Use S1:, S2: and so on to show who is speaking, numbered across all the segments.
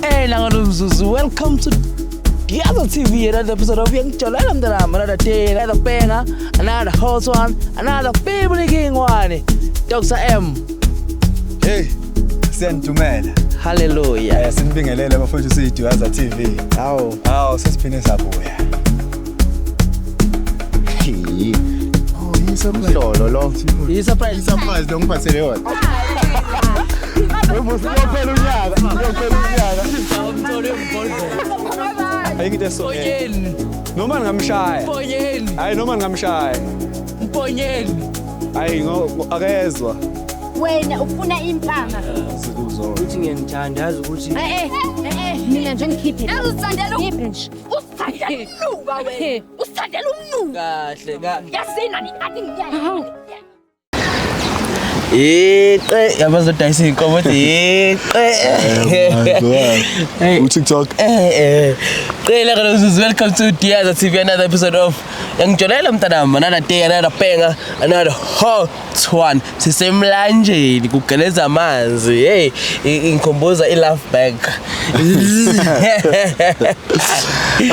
S1: Nangalo mzuzu, welcome to Diazo TV, another episode of Yangijolela Mntanami, another day, another banger, another hot one, another family king one. Dr. M.
S2: Hey, siyanidumela.
S1: Hallelujah.
S2: Sinibingelele bafowethu, siyiDuyaza TV.
S1: Hawu.
S2: Hawu, sesiphinde sabuya. Oh, yi-surprise.
S1: Lolo lo. Yi-surprise.
S2: I-surprise lo ngiphathele yona. Uyophela unyaka, uyophela unyaka. Ayikho into eso.
S1: Mponyeni.
S2: Noma ngingamshaya.
S1: Mponyeni.
S2: Hayi, noma ngingamshaya.
S1: Mponyeni.
S2: Hayi, ngo akezwa.
S3: Wena ufuna impama.
S4: Uthi ngiyanithanda, yazi ukuthi
S3: Eh eh, mina nje ngikhiphe.
S5: Uzithandela
S3: Ngikhiphe nje.
S5: Usithandela umnuka wena. Usithandela umnuka.
S1: Kahle ka.
S5: Yazini ani ngiyani.
S1: Iqe yabazodayisa inkomo ethi iqe. Hey.
S2: U-TikTok.
S1: Qela kalozuz, welcome to Diaza TV, another episode of Yangijolela Mntanami, another day, another banger, another hot one. Sisemlanjeni kugeleza amanzi. Hey, ingikhumbuza i-Love Bank.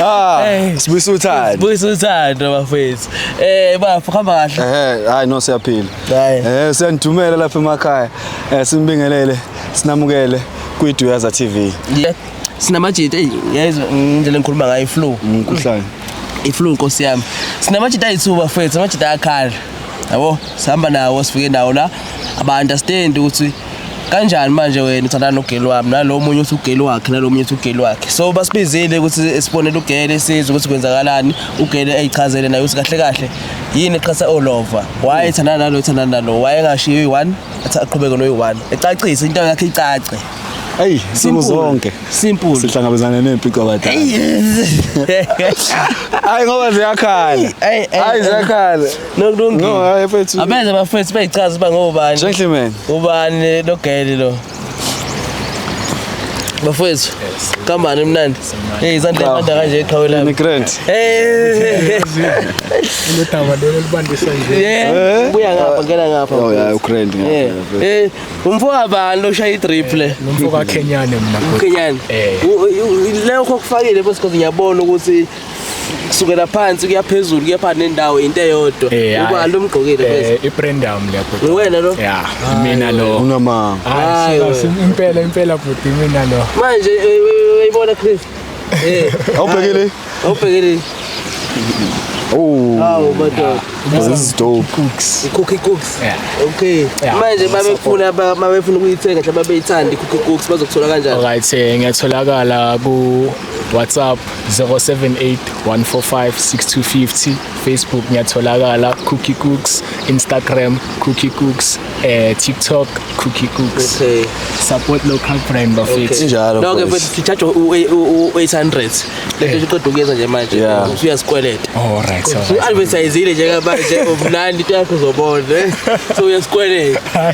S2: Ah,
S1: Hey.
S2: sibuyisa uthando.
S1: Buyisa uthando bafethu. Bafo, hamba kahle.
S2: Hayi no, siyaphila.
S1: Hayi.
S2: Siyanidumela lapha emakhaya. Sinibingelele, sinamukele kwiDuyaza TV.
S1: Yeah. Sinamajita, hey, yayizwa indlela engikhuluma ngayo, i-flu.
S2: Umkhuhlane.
S1: I-flu, nkosi yami. Sinamajita ayi-2 bafethu, amajita ayakhala. Yabo, sihamba nawo, sifike nawo la. Aba-understand ukuthi kanjani manje wena uthandana nogeli wami, nalo omunye uthi ugeli wakhe, nalo omunye uthi ugeli wakhe. So basibizile ukuthi sibonele ugele, sizwe ukuthi kwenzakalani, ugele eyichazele naye ukuthi kahle kahle yini eqhasa olova. Why ethandana nalo, ethandana nalo? Why engashiyi uyi-1, athi aqhubeke noyi-1. Ecacise into yakhe icace.
S2: Hey, nsuku zonke.
S1: Simple.
S2: Sihlangabezana nempi kwabadala. Hayi, ngoba ziyakhala.
S1: Hey, hey,
S2: Hayi, ziyakhala.
S1: Nokulungile.
S2: No, hayi mfethu.
S1: Abenze abafethu beyichaza uba ngobani.
S2: Gentlemen.
S1: Ubani logele lo? Bafethu. Kambani mnandi. Hey, izandla ebanda kanje eqhawe lami.
S2: Ni grand.
S1: Hey.
S6: Lodaba lelo libandisa nje.
S1: Yeah. Buya ngapha, ngena ngapha.
S2: Oh yeah, u-grand ngapha.
S1: Umfo wabani lo shaya i-drip le?
S6: Nomfo kaKenyane mina bhuti.
S1: Kenyani. Leyo kokufakile bese because ngiyabona ukuthi kusukela phansi kuya phezulu kuya phansi nendawo into eyodwa.
S6: Hayi.
S1: Ubani lo mgqokile bese?
S6: I-brand yami le bhuti.
S1: Nguwena lo?
S6: Yeah, mina lo.
S2: Unama.
S6: Hayi,
S1: Hayi,
S6: suka, impela impela bhuti, mina lo.
S1: Manje uyibona Chris?
S2: Awubhekile?
S1: Awubhekile.
S2: Oh.
S1: Hawu madoda.
S2: This is dope.
S6: Cooks.
S1: Cookie Cooks.
S6: Yeah.
S1: Okay.
S6: Yeah.
S1: Manje babefuna ukuyithenga mhlawumbe beyithanda i-Cookie Cooks, bazokuthola kanjani?
S6: Alright, ngiyatholakala ku WhatsApp 078 145 6250, Facebook ngiyatholakala Cookie Cooks, Instagram Cookie Cooks, TikTok Cookie Cooks.
S1: Okay.
S6: Support local brand bafethu.
S2: Injalo,
S1: No ke
S2: mfethu.
S1: mfethu, si-charge u-800. Lento iqeda ukuyenza nje manje. Usuyasikweleta.
S6: Alright. Alright.
S1: U-advertisile njengamanje umnandi into yakho uzobona. So uyasikweleta.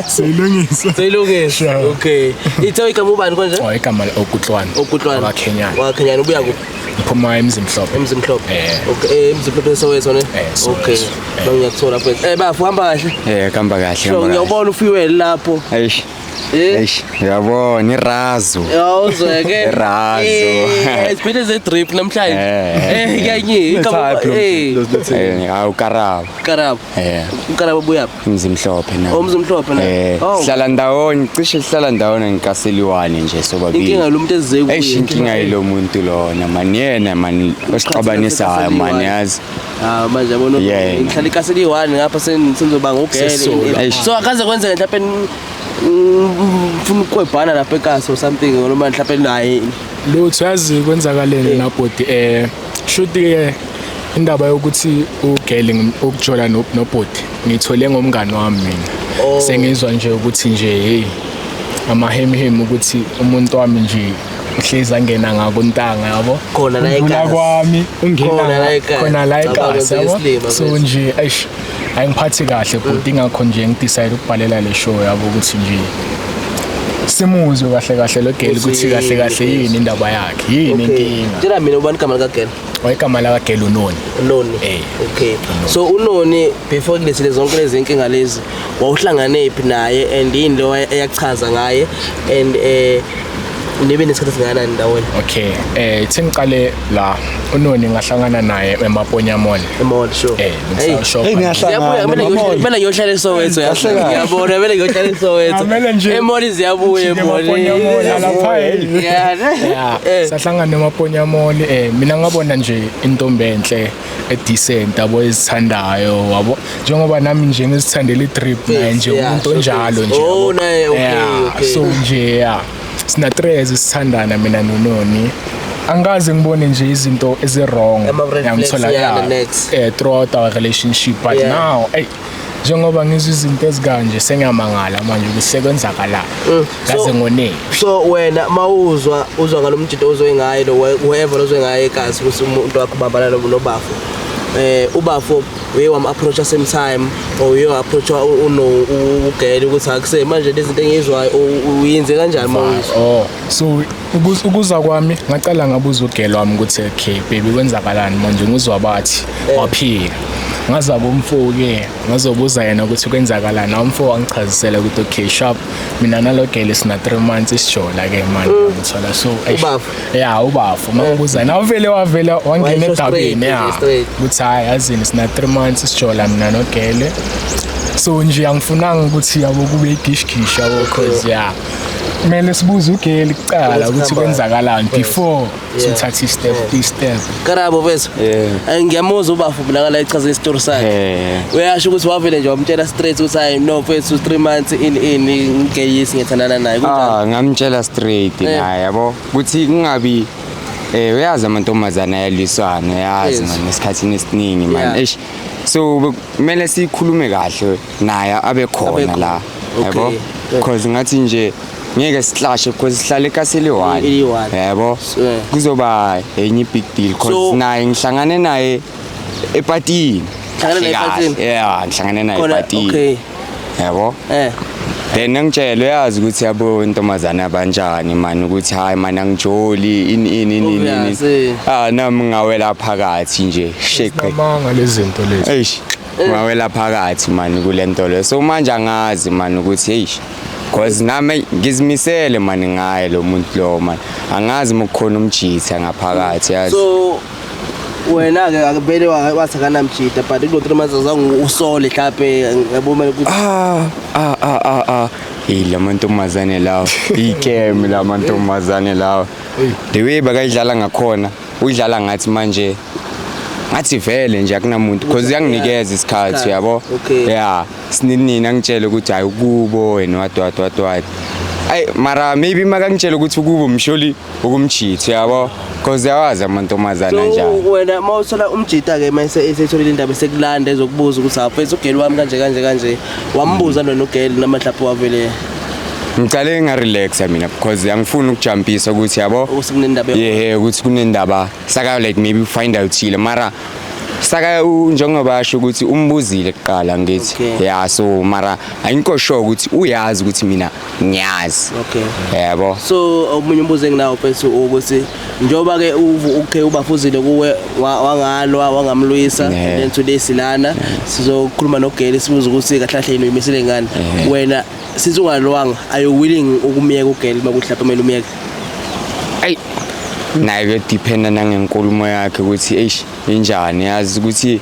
S6: Siyilungisa.
S1: Seyilungisa.
S6: Sure.
S1: Okay. Ithe igama ubani konje?
S6: Oh, igama Okutlwane.
S1: Okutlwane.
S6: WakaKenyane.
S1: WakaKenyane, ubuya kuphi?
S6: Ngiphuma eMzimhlophe.
S1: EMzimhlophe.
S6: Eh.
S1: Okay, eMzimhlophe Soweto ne?
S6: Soweto.
S1: Okay. No, ngiyakuthola mfethu. Bafo, hamba kahle.
S7: Kuhamba kahle,
S1: So
S7: hamba kahle.
S1: ngiyawubona ufuel lapho.
S7: Eish, eish, uyabona irazo.
S1: Yawuzweke.
S7: Irazo.
S1: Siphethe ze drip namhlanje. Kanye.
S2: Type lo-
S7: Hawu, Karabo.
S1: Karabo. Ukarabo buya phi?
S7: Umzimhlophe na.
S1: Oh, Umzimhlophe na. Oh.
S7: Sihlala ndawonye, cishe sihlala ndawonye ngikaseliwane nje sobabili.
S1: Inkinga lo muntu ezize kuye.
S7: Eish, inkinga yilo muntu lona man, yena man osixabanisayo man, yazi.
S1: Ah, manje yabona ngihlala ikasi eliyi-1 ngapha sengizoba ngugele.
S6: Sesolo.
S7: Eish.
S1: So akaze kwenzeke mhlawumbe mfuna ukwebhana lapha ekasi or something, noma mhlawumbe naye?
S6: Lutho, yazi kwenzakaleni nabhoti, shuthi ke indaba yokuthi ugele ukujola nobhoti ngithole ngomngani wami mina.
S1: Oh.
S6: Sengizwa nje ukuthi nje hey, amahemhem ukuthi umuntu wami nje uhlezi angena ngakuntanga yabo.
S1: Khona la
S6: Undlula
S1: ekasi.
S6: kwami ungena
S1: Khona la ekasi.
S6: Khona la
S1: Cabanga
S6: ekasi yabo.
S1: isilima,
S6: So
S1: mfethu.
S6: nje eish, ayingiphathi kahle bhuti, ingakho nje ngi-decide ukubhalela le show yabo ukuthi nje simuzwe kahle kahle lo girl ukuthi kahle kahle yini indaba yakhe, yini inkinga.
S1: Tshela mina, ubani igama likagele?
S6: Wayigama lakagele uNoni.
S1: Unoni. Okay, so uNoni, before kulethile zonke lezi nkinga lezi, wawuhlangane phi naye and yini lo eyakuchaza ngaye and Nibe nesikhathi esingakanani ndawonye?
S6: Okay, thi ngiqale la, uNoni ngahlangana naye eMaponya Mall.
S1: E-mall, sure. Hey.
S6: Ngisashopha.
S2: Hey, niyahlangana
S1: Ziyabuya, kumele
S2: ema-mall.
S1: kumele ngiyohlala eSoweto, yazi.
S2: Kahle kahle.
S1: Ngiyabona, kumele ngiyohlala eSoweto.
S6: Kumele nje-
S1: E-mall ziyabuya e-mall.
S6: Emaponya Mall lapha.
S1: Yeah.
S6: Yeah, sahlangana eMaponya Mall, mina ngabona nje intombi enhle edecent, yabo, ezithandayo, yabo, njengoba nami nje ngizithandela i-trip, naye nje
S1: Yeah,
S6: umuntu
S1: sure,
S6: onjalo nje,
S1: Oh,
S6: yabo.
S1: naye, okay,
S6: Yeah,
S1: okay.
S6: So nje, yeah, sina 3 years sithandana mina noNoni, angikaze ngibone nje izinto ezi-wrong.
S1: Ama-red flags,
S6: Yangithola,
S1: yeah,
S6: yeah,
S1: the next.
S6: Throughout our relationship, but now, ey, njengoba ngizwa izinto ezikanje, sengiyamangala manje ukuthi sekwenzakalani, ngaze ngone.
S1: So wena mawuzwa, uzwa ngalomjito ozwe ngaye lo, whoever lozwe ngaye ekazi ukuthi umuntu wakho ubambana nobafo, ubafo uye wam approach same time or uye approach uno ugele ukuthi akuse manje lezi zinto engizwayo, uyenze kanjani mawuzwa?
S6: Oh, so ukuza kwami ngacala ngabuza ugelo wami ukuthi, okay baby, kwenzakalani manje, ngizwa bathi waphika. Ngaza kumfo-ke, ngazobuza yena ukuthi kwenzakalani. Umfo wangichazisela ukuthi, okay sharp, mina nalo gele sina 3 months isijola-ke manje, ngithola so eish.
S1: Ubafo?
S6: Ya, ubafo mangibuza yena wavele wavela wangena
S1: Wayesho
S6: edabeni,
S1: straight,
S6: ya,
S1: straight.
S6: ukuthi hhayi, yazini, sina 3 months isijola mina nogele, so nje angifunanga ukuthi, yabo, kube igishgish, yabo, cause ya, kumele sibuze ugeli kuqala
S1: Ukuthi
S6: ukuthi
S1: kuhamba-
S6: kwenzakalani before sithathe i-step i-step.
S1: Karabo bethu.
S7: Yeah.
S1: Ngiyamuzwa ubafo mina ngala echaza isitori sakhe. Uyasho ukuthi wavele nje wamtshela straight ukuthi hayi no mfethu, 3 months in ngeyisi ngithandana naye, kunjalo?
S7: Ah, ngamtshela straight naye, yabo, ukuthi kungabi, uyazi amantombazana ayalwisana, uyazi, man, esikhathini esiningi, man. Eish, so kumele sikhulume kahle naye abe
S1: Abe
S7: khona
S1: khona.
S7: la, yabo, because ngathi nje ngeke sihlashe because sihlale ekasi eliyi-one,
S1: Eliyi-one.
S7: yabo,
S1: Yeah.
S7: kuzoba enye big deal because naye ngihlangane naye epatini.
S1: Hlangane naye
S7: Kahle kahle.
S1: epatini?
S7: Yeah, ngihlangane naye
S1: Khona,
S7: epatini, yabo. Then ngitshela, uyazi ukuthi, yabo, intombazane abanjani man, ukuthi hayi man, angijoli, ini ini ini ini.
S1: Obvious,
S7: Ini. Ah, nami ngawela phakathi nje sheqe.
S6: Amanga lezi zinto lezi.
S7: Eish, ngawela phakathi man kule nto le. So manje angazi man ukuthi, eish, cause nami ngizimisele man ngaye lo muntu lo man, angazi mukukhona umjitha ngaphakathi, yazi.
S1: So wena ke akuvele wathi akanamjida, but kulo 3 months azange usole mhlawumbe, yabo, manje ukuthi
S7: Ah ah ah ah ah, hey, la mantombazane lawo, ikeme la mantombazane lawo, the way bakayidlala ngakhona, uyidlala ngathi manje ngathi vele nje akunamuntu, because uyanginikeza isikhathi, yabo. Yeah, sininini angitshele ukuthi hayi ukubo wena, what what what what. Ayi, mara maybe makangitshela ukuthi ukubo msholi ukumcheat, yabo, because yawazi amantombazane
S1: So
S7: anjani.
S1: wena mawuthola umjita ke mase esetholile indaba esekulanda ezokubuza ukuthi awufethu ugeli wami kanje kanje kanje, wambuza nona ugeli noma mhlawumbe wavele?
S7: Ngicale ngarelaxa mina because angifuni ukujumpisa ukuthi, yabo,
S1: Ukuthi kunendaba
S7: yeah, ukuthi kunendaba saka, like maybe find out ile, mara saka njengoba asho ukuthi umbuzile kuqala, ngithi yeah, so mara angikho sure ukuthi uyazi ukuthi mina ngiyazi. Yabo.
S1: So omunye umbuzo enginawo mfethu ukuthi njengoba ke okay ubafuzile kuwe, wangalwa wangamlwisa, and then today silana sizokhuluma nogeli sibuza ukuthi kahle kahle yini uyimisele ngani. Wena since ungalwanga, are you willing ukumyeka ugeli makuthi lapha kumele umyeke?
S7: Ayi, naye kuyodependa nangenkulumo yakhe ukuthi eish injani, yazi ukuthi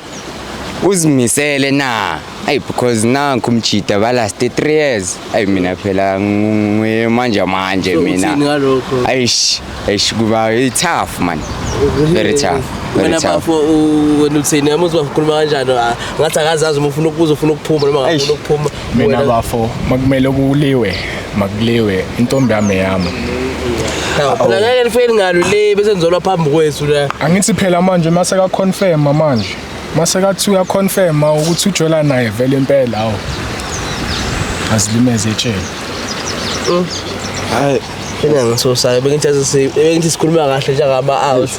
S7: uzimisele na. Ayi, because nanku umjida balast 3 years. Ayi, mina phela nguye manje manje
S1: So
S7: mina.
S1: uthini ngalokho?
S7: Eish eish, kuba i tough man, very tough, very
S1: Wena
S7: tough.
S1: bafo, wena uthini? Yamuzwa ukhuluma kanjani? Ah, ngathi akazazi uma ufuna ukubuza, ufuna ukuphuma noma ngafuna
S7: Eish.
S1: ukuphuma.
S6: Mina
S1: Wena-
S6: bafo, makumele kuliwe, makuliwe, intombi yami yami.
S1: Hawu, phela ngeke nifike ngalo le bese nizolwa phambi kwethu la.
S6: Angithi phela manje mase ka confirm manje, mase kathi uya confirm ukuthi ujola naye vele impela, awu, azilimeze etsheni.
S2: Hayi.
S1: Mina ngisusayo bengithi sikhuluma kahle njengama out.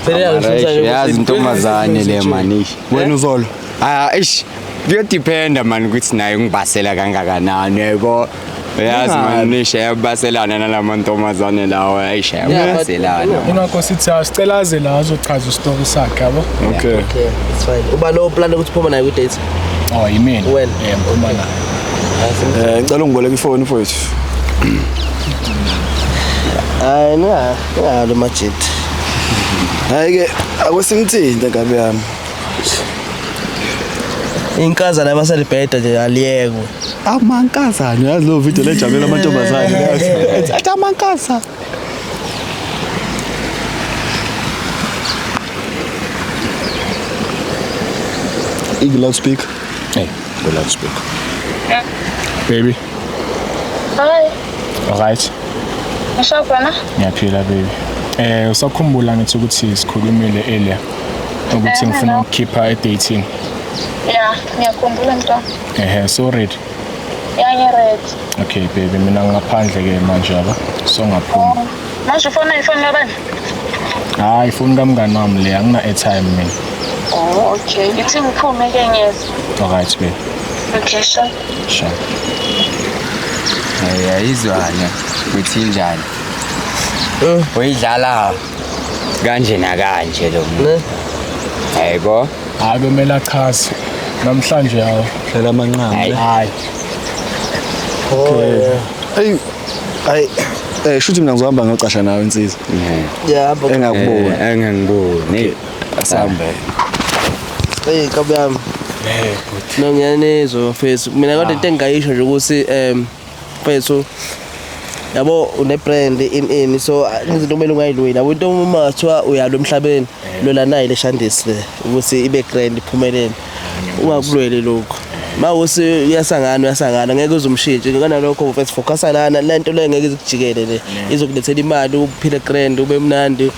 S7: Mara, eish, yazi intombazane le man, eish.
S2: Wena uzolo.
S7: Ah, eish, kuyodependa man ukuthi naye ungibasela kangakanani, yabo, uyazi man, eish, ayabaselana nalamantombazane lawo, eish, ayabaselana.
S6: Ingakho sithi asicela aze la azochaza isitori sakhe, yabo.
S2: Okay.
S1: Okay, it's fine. Uba lo plan ukuthi uphuma naye ku date.
S6: Oh, yimina.
S1: Wena.
S6: Ngiphuma naye.
S2: Ngicela ungiboleke ifoni mfowethu.
S1: Hayi ningalo majidi.
S2: Hayi ke akusimthinte ngabe yami.
S1: Inkazana abasalibheda nje aliyekwe.
S2: Amankazana yazi lo video lejabela amantombazane yazi. Athi amankazana. Ig loudspeaker.
S6: Hey, go loudspeaker. Baby.
S8: Hi.
S6: All right.
S8: Ngisho
S6: Ngiyaphila baby. Usakhumbula ngithi ukuthi sikhulumile earlier ukuthi ngifuna ukukhipha e-dating.
S8: Yeah, ngiyakhumbula mntwana.
S6: Ehe, so ready.
S8: Yeah, ngi-ready.
S6: Okay baby, mina ngaphandle ke manje yabo. So ngaphuma.
S8: Manje ufona ifoni kabani?
S6: Hayi, ifoni kamngani wami le, angina airtime mina.
S8: Oh, okay. Ngithi ngiphume ke ngiyeza.
S6: All right baby.
S8: Okay, sure.
S6: Sure.
S7: Hey, ayizwana ukuthi injani. Uyidlala kanje nakanje lo muntu. Yebo.
S6: Hayi kumele achaze. Namhlanje yawo.
S2: Dlala amanqamu.
S6: Hayi.
S2: Okay. Hey. Hayi. Shuthi mina ngizohamba ngiyocasha nawe insizwa.
S1: Yeah,
S2: engakuboni.
S7: Engangiboni.
S2: Asambe.
S1: Hey, kabi yami.
S6: Good.
S1: No ngiyanizwa mfethu. Mina kodwa into engingayisho nje ukuthi mfethu yabo une brand in so izinto kumele ungayilweli. Yabo into uma kuthiwa uyalwa emhlabeni lwela nayi le Shandisi le ukuthi ibe grand iphumelele. Ungakulweli lokho. Mawusi uyasangana ngeke uzumshintshe kanalokho mfethu focusa lana lento le ngeke izikujikele le izokulethela imali uphile grand ube mnandi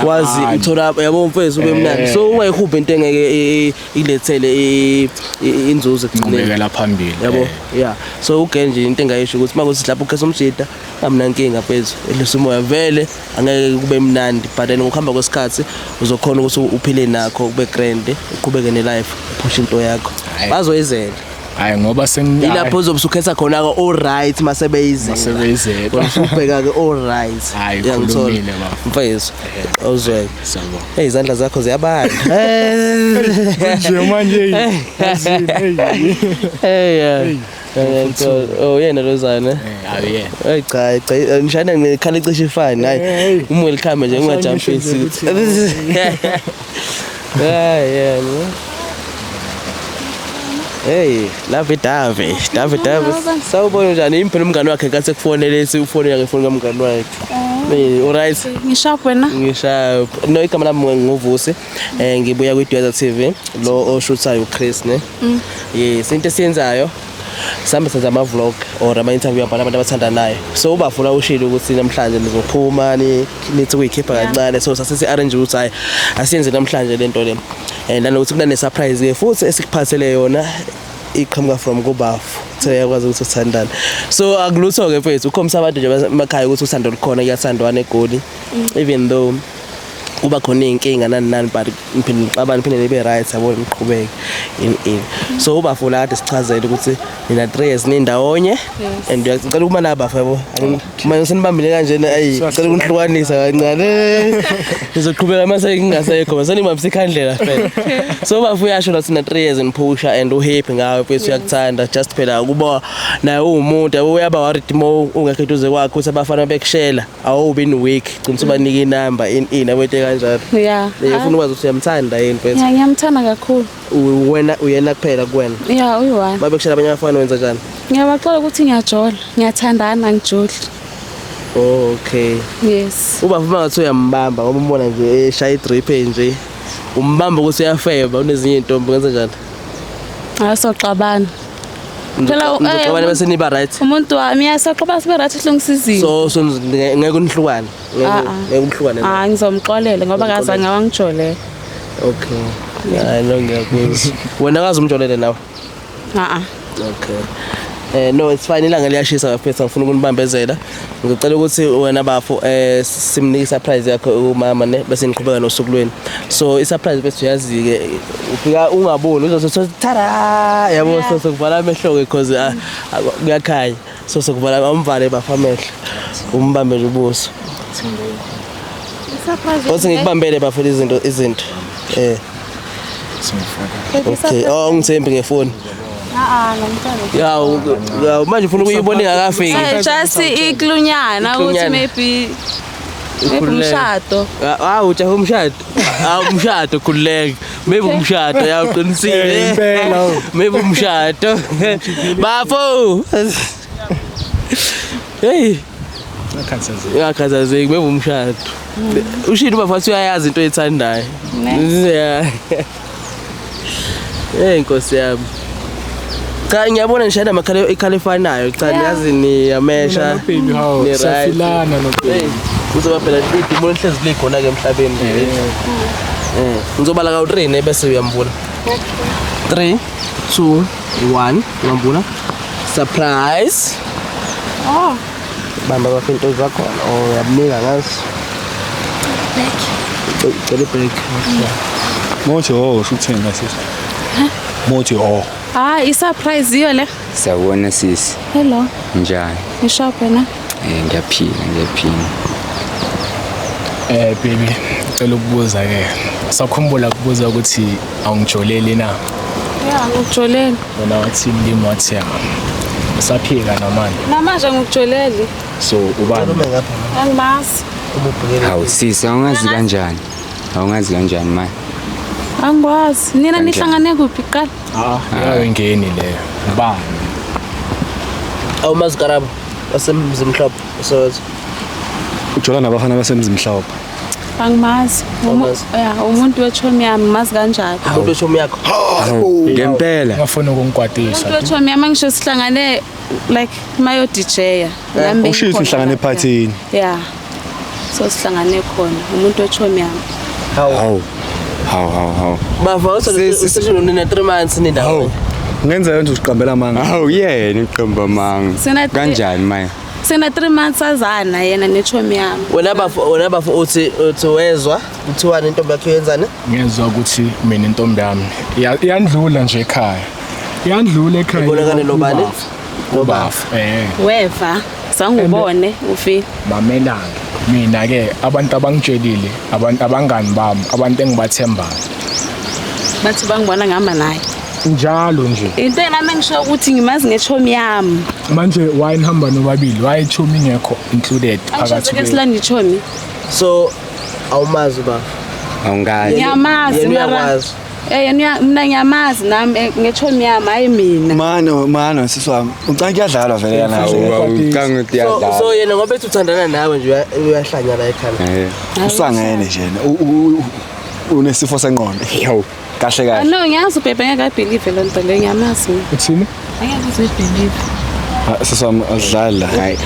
S1: wazi uthola yabo mfethu ube mnandi so ungayihubhe into engeke ikulethele inzuzo
S6: ekugcineni ubekela phambili
S1: yabo yeah so ugenje into engayisho ukuthi makuthi lapho ukhetha umjida amnankinga mfethu edlisa umoya vele angeke kube mnandi but then ngokuhamba kwesikhathi uzokhona ukuthi uphile nakho kube grand uqhubeke ne life uphushe into yakho bazoyizela.
S6: Hayi ngoba
S1: ilapho uzobe usukhetha khona ke all right masebeyizela usubheka ke all right.
S6: Hayi khulumile baba
S1: mfethu awuzweke. Hey izandla zakho ziyabanda
S6: nje manje.
S1: Hey oh yena lozayo ne.
S6: Hayi yena.
S1: Hey cha cha ngishana ngikhala icishe ifani hayi umwelcome nje ungajumpisi. Hayi yena. Hey, love Dave. Sawubona njani? Impela umngani wakhe ngathi kufonele ethi ufonela ngefoni kamngani wakhe. Hey, all right.
S8: Ngisharp wena?
S1: Ngisharp. No igama lami nguVusi. Ngibuya kwiDweza TV lo oshuthayo uChris ne. Yes, into esiyenzayo sambe senza ama vlog or ama interview abantu abathandanayo. So ubafuna ushilo ukuthi namhlanje nizophuma nithi kuyikhipha kancane so sasisi arrange ukuthi hayi asiyenze namhlanje lento le. And nanokuthi kunane surprise ke futhi esikuphathele yona iqhamuka from kubafu. Seyakwazi ukuthi uthandane. So akulutho ke mfethu ukhombisa abantu nje emakhaya ukuthi uthando lukhona kuyathandwana eGoli. Even though kuba khona inkinga nani nani but ngiphinde nixabane phinde nibe right yabo niqhubeke in. So ubafu la kade sichazele ukuthi nina 3 years nindawonye and ngicela ukuma la bafu yabo. Manje senibambile kanje ayi ngicela ukunihlukanisa kancane. Ngizoqhubeka mase ngingasekho senibambisa ikhandlela phela. So bafu uyasho la sina 3 years niphusha and uhappy ngawe mfethu uyakuthanda just phela kuba naye uwumuntu yabo uyaba worried mo ungekho eduze kwakhe ukuthi abafana bekushela awubi in week gcina ubanike inamba in yabo into kanjalo.
S8: Yeah.
S1: Ngifuna ukwazi ukuthi uyamthanda yini mfethu.
S8: Yeah, ngiyamthanda kakhulu.
S1: Wena uyena kuphela kuwena.
S8: Yeah, uyi-one.
S1: Babekushela abanye abafana wenza njani?
S8: Ngiyabaxola ukuthi ngiyajola, ngiyathandana ngijoli.
S1: Okay.
S8: Yes.
S1: Uba uma ngathi uyambamba ngoba umbona nje eshaya idrip nje. Umbamba ukuthi uyafeba unezinye intombi ngenza njani?
S8: Asoxabana. Phela
S1: uxabana bese niba right.
S8: Umuntu wami uyasoxabana sibe right hlungisa izinto.
S1: So ngeke unihlukane. Ngeke umhlukane.
S8: Ah ngizomxolela ngoba kazange wangijolele.
S1: Okay. Hayi no ngiyakuzwa. Wena kaze umjolele nawe?
S8: Ah.
S1: Okay. No it's fine ilanga liyashisa bafethu ngifuna ukunibambezela. Ngicela ukuthi wena bafo simnike surprise yakho umama ne bese niqhubeka nosuku lweni. So i surprise bese uyazi ke ufika ungaboni uzothi tada yabo so sokuvala amehlo ke because kuyakhanya. So sokuvala amvale bafo amehlo. Umbambe nje ubuso.
S8: Surprise.
S1: Othi ngikubambele bafo izinto. Okay, oh ngithembi ngefoni.
S8: Ngomntwana.
S1: Ya, manje ufuna ukuyibona ingakafiki.
S8: Just iklunyana ukuthi maybe Maybe umshado.
S1: Hawu ujahe umshado. Hawu umshado khululeka. Maybe umshado ya uqinisile.
S6: Impela.
S1: Maybe umshado. Bafo. Hey,
S6: Ngakhathazeki.
S1: uyakhathazeki maybe umshado. Ushilo ubafo wathi uyayazi into oyithandayo. Yeah. Hey Nkosi yami. Cha ngiyabona nishayela amakhala ikhala efanayo. Cha niyazi niyamesha.
S6: Baby hawu
S1: Ni right.
S6: siyafilana no
S1: Hey,
S6: baby.
S1: kuzoba phela idumo lihlezi likhona ke emhlabeni. Eh, ngizobala ka 3 ne bese uyambula. 3 2 1 uyambula. Surprise.
S8: Oh,
S1: Bamba bafo into zakhona oh uyamnika ngazo.
S8: break.
S1: Cela break.
S2: Mothi oh usutheni la sisi. Mothi oh.
S8: Ah, i-surprise iyo le.
S7: Sawubona sisi.
S8: Hello.
S7: Njani?
S8: Ngishop wena.
S7: Eh ngiyaphila, ngiyaphila.
S6: Eh baby, ngicela ukubuza ke. Sakhumbula ukubuza ukuthi awungijoleli na?
S8: Yeah, ngikujoleli.
S6: Wena wathi limi wathi ya. Usaphika namanje.
S8: Namanje ngikujoleli.
S6: So ubani?
S8: Angimazi.
S7: Hawu sisi, awungazi kanjani? Awungazi kanjani manje?
S8: Angikwazi. Nina
S7: Kanjani?
S8: nihlangane kuphi kuqala?
S6: Ah, ayingeni leyo. Ubani?
S1: Awumazi Karabo wasemzimhlophe Soweto.
S2: Ujola nabafana basemzimhlophe.
S8: Angimazi.
S1: Awumazi.
S8: Yeah, umuntu wechomi yami mazi kanjani?
S1: Umuntu weshomi yakho.
S7: Hawu, ngempela.
S6: Ngafuna ukungikwatisa.
S8: Umuntu wechomi yami ngisho sihlangane like mayo DJ-ya. Nami
S2: Usho ukuthi
S8: bengikhona
S2: nihlangane
S8: lapha.
S2: ephathini.
S8: Yeah. So sihlangane khona umuntu wechomi yami.
S7: Hawu. Hawu, hawu, hawu.
S1: Bafo usesho nina 3 months nindawo.
S2: Ngenza yonke usiqambela amanga.
S7: Hawu yena iqembu manga. Kanjani manje?
S8: Sina 3 months azana yena nechomi yami.
S1: Wena bafo wena bafo uthi uthi wezwa kuthiwani intombi yakho yenzani?
S6: Ngezwa ukuthi mina intombi yami iyandlula nje ekhaya. Iyandlula ekhaya.
S1: Ibonakale nobani?
S6: Nobafo. Eh.
S8: Weva, sangubone ufile.
S6: Mamelanga. Mina ke abantu abangitshelile, abantu abangani bami, abantu engibathembayo.
S8: Bathi bangibona ngihamba naye.
S6: Njalo nje.
S8: Into nami engisho ukuthi ngimazi ngechomi yami.
S6: Manje why nihamba nobabili? Why ichomi ingekho included
S8: Angisho
S6: phakathi
S8: seke
S6: kwe?
S8: silanda ichomi.
S1: So awumazi bafo.
S7: Awungazi.
S8: Ngiyamazi
S1: Yena
S8: mara.
S1: uyakwazi.
S8: Eh yena mina ngiyamazi nami ngechomi yami hayi mina.
S2: Mano mano sisi wami. Ucanga kuyadlalwa vele yana.
S7: Hawu, ucanga ukuthi
S1: So
S7: uyadlala.
S1: so yena ngoba ethi uthandana nawe nje uyahlanya la ekhanda.
S7: Eh.
S2: Usangene nje yena. Unesifo sengqondo.
S7: Yo.
S2: Kahle kahle.
S8: No ngiyazi ubhebhe ngeke ayibelieve lo nto leyo ngiyamazi mina.
S6: Uthini?
S8: Angeke uze uyibelieve.
S2: Sisi wami adlala.
S7: Hayi.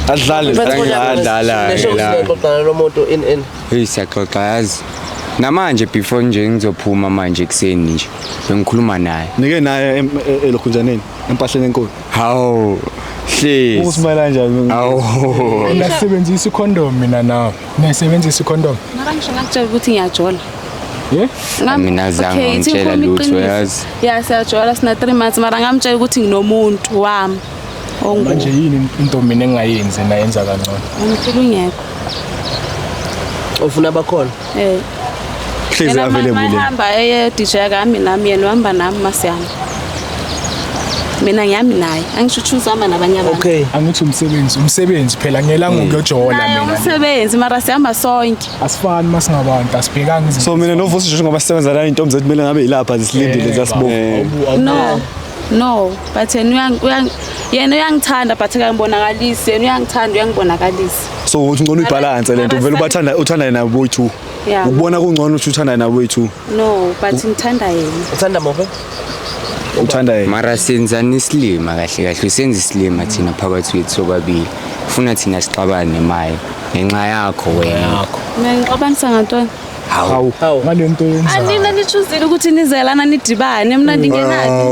S2: Adlale.
S7: Adlala,
S1: Nesho
S7: la.
S1: uxoxa nalo muntu in in.
S7: Hey siyaxoxa yazi. Namanje before nje ngizophuma manje ekuseni nje bengikhuluma naye.
S2: Nike naye elokhunjaneni empahleni enkulu.
S7: Hawu. Hlezi.
S2: Usimela kanjani?
S7: Hawu.
S6: Ngasebenzisa icondom mina nawe. Ngisebenzisa icondom.
S8: Mara ngisho ngakutshela ukuthi ngiyajola.
S6: Yeah?
S7: Mina zange
S8: Okay, ithi
S7: wangitshela
S8: ngikhuluma
S7: lutho
S8: iqiniso.
S7: yazi.
S8: Yeah, siyajola sina 3 months mara ngamtshela ukuthi nginomuntu wami. Ongu.
S6: Manje yini into mina engingayenzi nayenza kangcono?
S8: Ngifuna ungekho.
S1: Ufuna abakhona.
S8: Eh.
S2: Hlezi
S8: Yena
S2: available.
S8: Mahamba eye DJ kami nami yena uhamba nami masiyami. Mina ngiyami naye. Angisho choose uhamba nabanye abantu.
S1: Okay.
S6: Angithi umsebenzi, umsebenzi phela ngelanga ukuyojola
S8: Naye
S6: mina.
S8: umsebenzi mara sihamba sonke.
S6: Asifani masingabantu, asibhekanga izinto.
S2: So mina novusi nje ngoba sisebenza la intombi zethu kumele ngabe yilapha zisilindile zasibuka.
S8: No. No, but yena yena uyangithanda but akangibonakalisi. Yena uyangithanda uyangibonakalisa.
S2: So uthi ngcono uyibalance lento vele ubathanda uthanda nabo boyi2.
S8: Yeah.
S2: Ukubona kungcono ukuthi uthanda nabo boyi2.
S8: No, but ngithanda yena.
S1: Uthanda muphi?
S2: Uthanda yena.
S7: Mara senzani isilima kahle kahle usenza isilima thina phakathi kwethu sobabili. Ufuna thina sixabane maye ngenxa yakho wena.
S8: Mina ngixabanisa ngantoni?
S7: Hawu.
S1: Hawu.
S6: Ngale nto yenza.
S8: Anina nichuzile ukuthi nizelana nidibane mina ndingenani.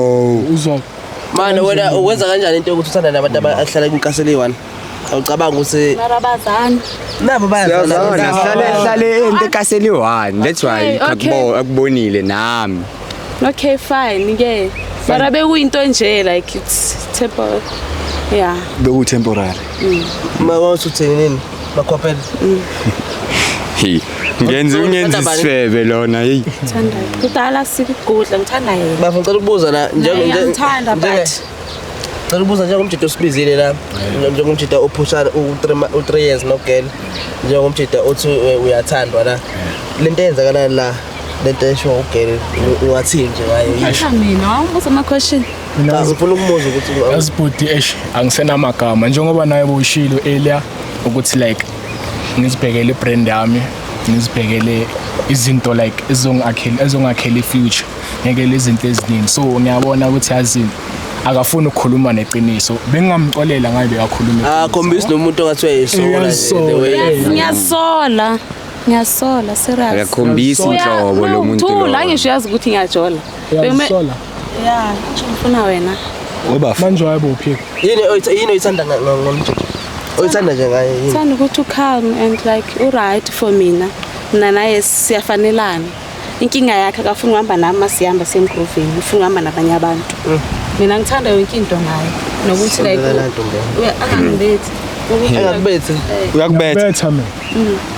S6: Uzwa
S1: Manje wena uwenza kanjani into yokuthi uthanda nabantu abahlala kwinkasela eyi-1? Awucabanga ukuthi
S8: Mara bazana.
S1: nabo bayazana.
S7: Sihlale hlale into ekaseli one. That's why
S8: Okay, okay.
S7: akubonile nami.
S8: Okay fine ke. Mara bekuyinto nje like it's temporary. Yeah.
S2: Beku temporary.
S1: Ma wawuthi uthini nini? Bakhophela.
S7: Hey, ngenza ungenza isifebe lona hey.
S8: Ngithanda. Kudala sikugudla ngithanda yena.
S1: Bafo ngicela ukubuza la
S8: Naye ngiyamthanda but
S1: Cela ukubuza njengomjita osibizile la, njengomjita ophusha u-3 years nogirl, njengomjita othi uyathandwa la. Lento eyenzakalayo la, lento esho ugirl ungathini nje ngayo?
S8: Asha mina wawubuza ama question.
S1: Cha, ngifuna ukumuza ukuthi
S6: Yazi bhuti, eish, angisenamagama njengoba naye bowushilo earlier ukuthi like ngizibhekele ibrand yami, ngizibhekele izinto like ezongakhela i-future, ngeke izinto eziningi. So ngiyabona ukuthi yazi akafuni ukukhuluma neqiniso, bengingamxolela ngabe bekakhuluma.
S1: Ah, khombisa nomuntu ongathi uyayisola nje, the way.
S8: Ngiyasola. Ngiyasola serious.
S7: Akakhombisi inhlobo lo muntu
S8: lo.
S7: lo.
S8: Ngisho uyazi ukuthi ngiyajola.
S6: Uyazisola?
S8: Yeah, ngisho ngifuna wena.
S2: Webafa.
S6: Manje wayebuphika.
S1: Yini oyithanda ngomjita? Oyithanda nje ngaye yini?
S8: Thanda ukuthi u-calm and like u-right for mina. Mina naye siyafanelana. Inkinga yakhe akafuni ukuhamba nami masihamba semgroveni, ufuna ukuhamba nabanye abantu. Mina ngithanda yonke into ngaye. Nokuthi like
S1: Sondela ntombi yami.
S8: Angangibethi.
S1: Engakubethe.
S2: Uyakubetha.
S6: Betha mina.